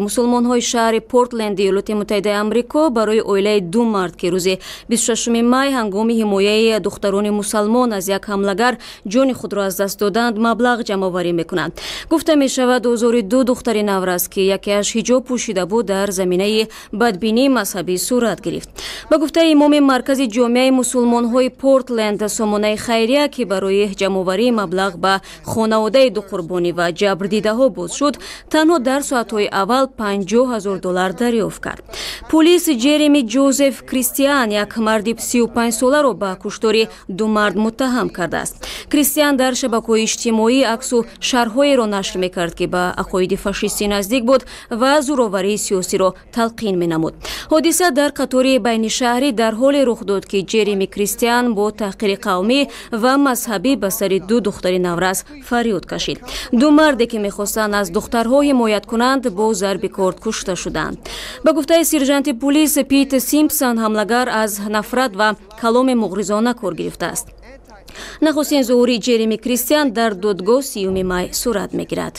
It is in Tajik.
Мусулмонҳои шаҳри Портленди Иёлоти Муттаҳидаи Амрико барои оилаи ду мард, ки рӯзи 26 май ҳангоми ҳимояи духтарони мусалмон аз як ҳамлагар ҷони худро аз даст доданд, маблағ ҷамъоварӣ мекунанд. Гуфта мешавад, озори ду духтари наврас, ки якеаш ҳиҷоб пӯшида буд, дар заминаи бадбинии мазҳабӣ сурат гирифт. Ба гуфтаи имоми маркази ҷомеаи мусулмонҳои Портленд, сомонаи хайрия, ки барои ҷамъоварии маблағ ба хонаводаи ду қурбонӣ ва ҷабрдидаҳо боз шуд, танҳо дар соатҳои аввал 50 000 доллар дарёфт кард. Пулис Ҷереми Ҷозеф Кристиан, як марди 35-соларо ба куштори ду мард муттаҳам кардааст. Кристиан дар шабакаҳои иҷтимоӣ аксу шарҳҳоеро нашр мекард, ки ба ақоиди фашистӣ наздик буд ва зӯроварии сиёсиро талқин менамуд. Ҳодиса дар қатори байнишаҳрӣ дар ҳоле рух дод, ки Ҷереми Кристиан бо таҳқири қавмӣ ва мазҳабӣ ба сари ду духтари наврас фарёд кашид. Ду марде, ки мехостанд аз духтарҳо ҳимоят кунанд, бо зарби корд кушта шуданд. Ба гуфтаи сержанти пулис Пит Симпсон, ҳамлагар аз нафрат ва каломи муғризона кор гирифтааст. Нахустин зуҳури Ҷереми Кристиан дар додгоҳ 30 май сурат мегирад.